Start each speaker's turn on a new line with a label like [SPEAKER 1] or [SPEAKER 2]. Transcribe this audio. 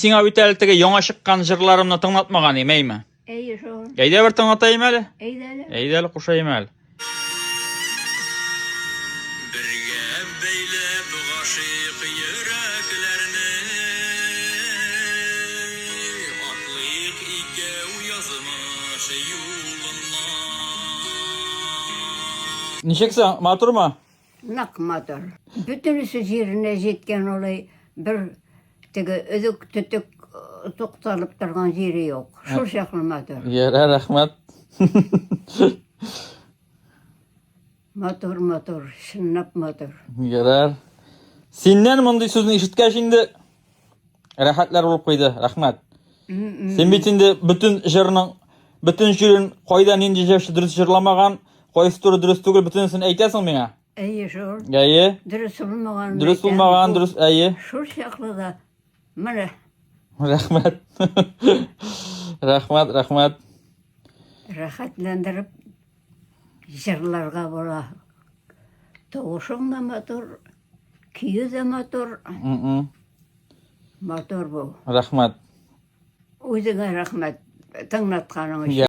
[SPEAKER 1] сиңа бит әле теге яңа чыккан җырларымны тыңлатмаган идем, әйме?
[SPEAKER 2] Әйе шул.
[SPEAKER 1] Әйдә бер тыңлатаем әле.
[SPEAKER 2] Әйдә әле.
[SPEAKER 1] Әйдә әле кушаем әле.
[SPEAKER 3] Бергә бәйләп гашыйк йөрәкләрне, Атлыйк икәү язмыш юлыннан.
[SPEAKER 1] Ничек соң, матурмы?
[SPEAKER 2] Нык матур. Бөтенесе җиренә җиткән алай бер теге өзек-төтек э, тукталып торган җире юк. Шул чаклы матур.
[SPEAKER 1] Ярар, рәхмәт.
[SPEAKER 2] Матур, матур, чынлап матур.
[SPEAKER 1] Ярар. Синнән мондый сүзне ишеткәч инде рәхәтләр булып куйды. Рәхмәт. Син бит инде бөтен җырның бөтен җирен кайда нинди җырчы дөрес җырламаган, кайсы туры дөрес түгел, бөтенесен әйтәсең миңа.
[SPEAKER 2] Әйе шул.
[SPEAKER 1] Әйе.
[SPEAKER 2] Дөрес булмаган.
[SPEAKER 1] Дөрес булмаган, дөрес, әйе.
[SPEAKER 2] Шул чаклы да менә
[SPEAKER 1] Рәхмәт. Рәхмәт, рәхмәт.
[SPEAKER 2] Рәхәтләндереп җырларга була. Тавышың да матур, көе дә матур. Матур бу.
[SPEAKER 1] Рәхмәт.
[SPEAKER 2] Үзеңә рәхмәт, тыңлатканың өчен.